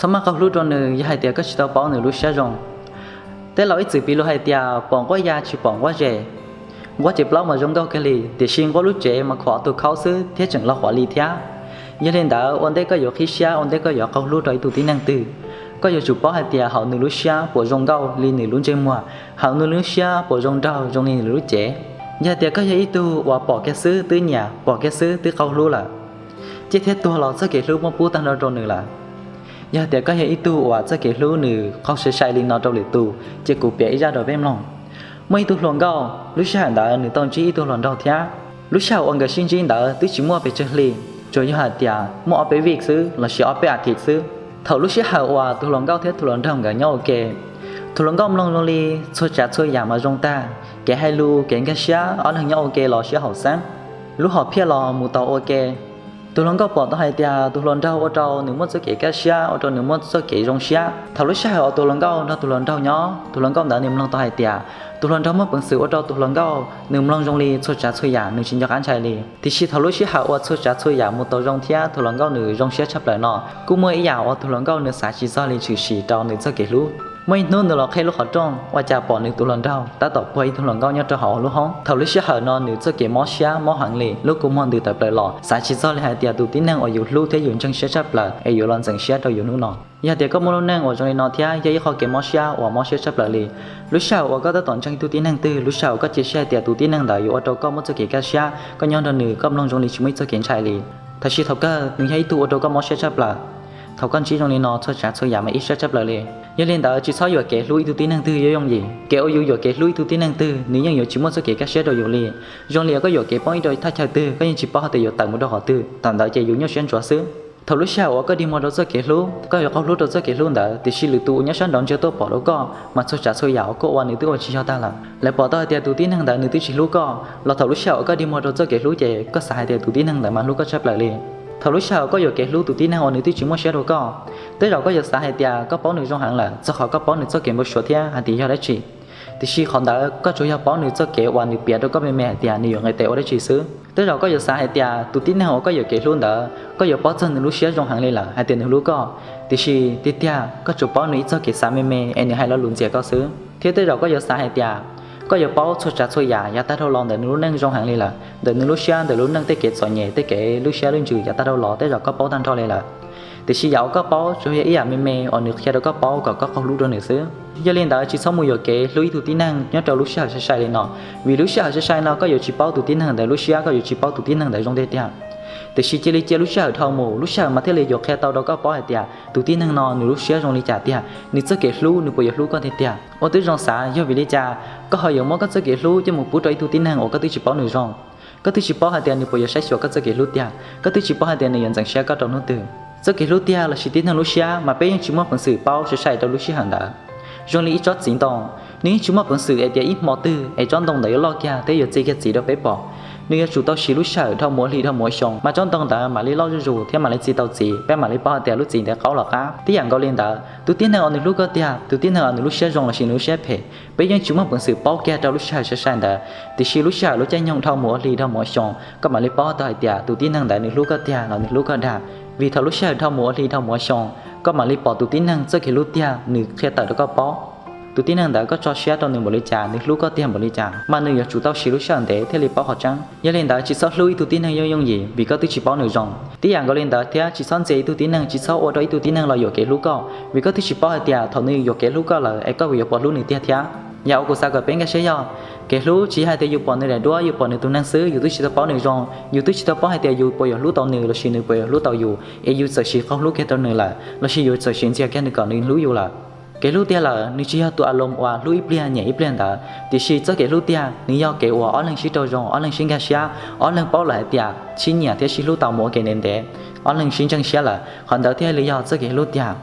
Txhob maj qaug hlub rau nws yog hais tias koj tsis tau paub nws lub siab zoo. Tej laus ib txwm piv lus hais tias pom nquab ya tsis pom nquab zes. Nquab ces plaub mas zoo nkauj kiag li, tiam sis nquab lub tsev mas khuam ob tug khaub xwb thiab tseem loj huav li thiab. Yog li ntawd ua ntej koj yuav qhib siab, ua ntej koj yuav qaug hlub rau ib tug tib neeg twg, koj yuav tsum paub hais tias hauv nws lub siab puas zoo nkauj li nws lub ntsej muag, hauv nws lub siab puas zoo nraug zoo li nws lub cev. Yog hais tias koj yog ib tug uas pom kiag xwb twb nyiam, pom kiag xwb twb qaug hlub lawm, ciaj thiab tuag los txoj kev hlub muab pub tag nrho rau nws lawm. Yog tias koj yog ib tug uas txoj kev hlub nws qaug sai sai li no rau lwm tus, ces kuv piav ib zaj rau peb mloog. Muaj ib tug hluas nkauj, lub sij hawm ntawd nws tau ntsib ib tug hluas nraug thiab. Lub sij hawm uas nkawd sib ntsib ntawd twb tsis muaj pes tsawg hli, tsuas yog hais tias muaj ob peb vij xwb lossis ob peb a thiv xwb. Thaum lub sij hawm uas tus hluas nkauj thiab tus hluas nraug nkawd nyob ua ke, tus hluas nkauj mloog zoo li txhua tsav txhua yam mas zoo tag, kev hais lus, kev nkag siab, ob leeg nyob ua ke los sib haum xeeb, lub hom phiaj los mus tau ua ke. Tus hluas nkauj pom tau hais tias tus hluas nraug ua rau nws muaj txoj kev kaj siab, ua rau nws muaj txoj kev zoo siab. Thaum lub sij hawm uas tus hluas nkauj nrog tus hluas nraug nyob, tus hluas nkauj ntawd nws mloog tau hais tias tus hluas nraug muaj peev xwm ua rau tus hluas nkauj nws mloog zoo li txhua tsav txhua yam, nws tsis nco qab ntshai li. Tiam sis thaum lub sij hawm uas txhua tsav txhua yam mus tau zoo thiab tus hluas nkauj nws zoo siab tshaj plaws no, kuj muaj ib yam uas tus hluas nkauj nws xav tsis txog li tshwm sim rau nws txoj kev hlub. Muaj ib hnub nws los qhib lub qhov rooj, ua cas pom nws tus hluas nraug tab tom puag ib tug hluas nkauj nyob rau hauv lub hoob. Thaum lub sij hawm no nws txoj kev mob siab mob heev li, lub kua muag ntws tawm plaws los, xav tsis txog li hais tias tus tib neeg uas yus hlub thiab yus ntseeg siab tshaj plaws es yuav los ntxeev siab rau yus hnub no. Yog tias koj muaj lub neej uas zoo li no thiab, yog ib qho kev mob siab uas mob siab tshaj plaws li. Lub sij hawm uas koj tab tom ntseeg ib tug tib neeg twg, lub sij hawm koj cia siab hais tias tus tib neeg ntawd yuav ua rau koj muaj txoj kev kaj siab, koj nyob nrog nws koj mloog zoo li tsis muaj ib txoj kev ntshai li. Tab sis thaum kawg nws yog ib tug ua rau koj mob siab tshaj plaws. Thaum koj ntsib zoo li no txhua tsav txhua yam mas ib siab tshaj plaws li. Yog li ntawd tsis txhob yuam kev hlub ib tug tib neeg twg yuav yooj yim. Kev uas yus yuam kev hlub ib tug tib neeg twg nws yeej yuav tsis muaj txoj kev kaj siab rau yus li. Zoo li koj yuam kev poob ib rau thaj chaw twg koj yeej tsis paub hais tias yuav tawm mus rau qhov twg, thaum ntawd ces yus nyuaj siab ntsuav xwb. Thaum lub sij hawm uas koj dig muag rau txoj kev hlub, koj yuav qaug hlub rau txoj kev hlub ntawd, tiam sis lwm tus uas nyob sab nraud ntsia tuaj pom rau koj mas txhua tsav txhua yam uas koj ua nws twb ua tsis yog tag lawm. Lawv pom tau hais tias tus tib neeg ntawd nws twb tsis hlub koj los thaum lub sij hawm uas koj dig muag rau txoj kev hlub ces koj xav hais tias tus tib neeg ntawd mas hlub koj tshaj plaws li. Thaum lub sij hawm koj yuam kev hlub tus tib neeg uas nws twb tsis muaj siab rau koj, tej zaum koj yuav xav hais tias koj paub nws zoo heev lawm txog qhov koj paub nws txoj kev npau suav thiab hais tias yog dab tsi. Tiam sis qhov ntawd koj tsuas yog paub nws txoj kev uas nws piav rau koj me me hais tias nws yuav nqis tes ua dab tsi xwb. Tej zaum koj yuav xav hais tias tus tib neeg uas koj yuam kev hlub ntawd koj yuav paub txog nws lub siab zoo heev li lawm hais tias nws hlub koj. Tiam sis tiag tiag koj tsuas paub nws ib txoj kev xav me me es nws hais lo lus ntxias koj xwb. Thiab tej zaum koj yuav xav hais tias koj yuav paub txhua tsav txhua yam yav tag dhau los ntawm nws lub neej zoo heev li lawm, ntawm nws lub siab, ntawm lub neej tej kev txom nyem, tej kev lub siab lub ntsws yav tag dhau los tej zaum koj paub tag nrho li lawm. Tiam sis yam uas koj paub tsuas yog ib yam me me uas nws qhia rau koj paub kom koj qaug hlub rau nws xwb. Yog li ntawd tsis txhob mus yuam kev hlub ib tug tib neeg nyob rau lub sij hawm sai sai li no, vim lub sij hawm sai sai no koj yuav tsis paub tus tib neeg ntawd lub siab, koj yuav tsis paub tus tib neeg ntawd zoo tiag tiag. Tiam sis cia li cia lub sij hawm dhau mus, lub sij hawm mas thiaj li yuav qhia tau rau koj paub hais tias tus tib neeg no nws lub siab zoo li cas tiag, nws txoj kev hlub nws puas yuav hlub koj tiag tiag. Ua twb zoo xav, yog vim li cas koj ho yuav muab koj txoj kev hlub coj mus pub rau ib tug tib neeg uas koj twb tsis paub nws zoo? Koj twb tsis paub hais tias nws puas yuav saib xyuas koj txoj kev hlub tiag, koj twb tsis paub hais tias nws yuav ntxeev siab koj rau hnub twg. Txoj kev hlub tiag lossis tib neeg lub siab mas peb yeej tsis muaj peev xwm paub sai sai rau lub sij hawm ntawd. Zoo li ib tsob txiv ntoo, nws yeej tsis muaj peev xwm hais tias ib hmo twg es tsob ntoo ntawd yuav loj kiag thiab yuav txi kiag txiv rau peb pom. Nws yuav tsum tau siv lub sij hawm dhau mus ua hli dhau mus ua xyoo mas tsob ntoo ntawd mam li loj zuj zus thiab mam li txi tau txiv, peb mam li paub hais tias lub txiv ntawd qaub los qab. Tib yam nkaus li ntawd, tus tib neeg uas nws hlub koj tiag, tus tib neeg uas nws lub siab zoo lossis nws lub siab phem, peb yeej tsis muaj peev xwm paub kiag rau lub sij hawm sai sai ntawd. Tiam sis lub sij hawm lub caij nyoog dhau mus ua hli dhau mus ua xyoo, koj mam li paub tau hais tias tus tib neeg ntawd nws hlub koj tiag los nws hlub koj dag. Vim thaum lub sij hawm dhau mus ua hli dhau mus ua xyoo, koj mam li pom tus tib neeg txoj kev hlub tiag nws qhia tawm rau koj paub. Tus tib neeg ntawd koj tso siab rau nws npaum li cas, nws hlub koj tiag npaum li cas, mas nws yuav tsum tau siv lub sij hawm ntev thiaj li paub qhov tseeb. Yog li ntawd tsis txhob hlub ib tug tib neeg yooj yooj yim vim koj twb tsis paub nws zoo. Tib yam nkaus li ntawd thiab tsis txhob ntxias ib tug tib neeg, tsis txhob ua rau ib tug tib neeg los yuam kev hlub koj, vim koj twb tsis paub hais tias thaum nws yuam kev hlub koj lawm es koj yuav puas hlub nws tiag thiab. Yam uas kuv xav kom peb nkag siab yog, kev hlub tsis yog hais tias yus pom nws daim duab, yus pom nws tus neeg xwb, yus twb tsis tau paub nws zoo, yus twb tsis tau paub hais tias yus puas yuav hlub tau nws lossis nws puas yuav hlub tau yus, es yus txawm siv qaug hlub kiag rau nws lawm lossis yus txawm siv ntxias kiag nws kom nws hlub yus lawm. Kev hlub tiag lawm nws tsis yog tus a lo uas hlub ib pliag nyiam ib pliag ntawd, tiam sis txoj kev hlub tiag nws yog kev uas ob leeg sib raug zoo, ob leeg sib nkag siab, ob leeg paub lawm hais tias sib nyiam thiab sib hlub tau mus ua ke ntev ntev, ob leeg sib ntseeg siab lawm, qhov ntawd thiaj li yog txoj kev hlub tiag.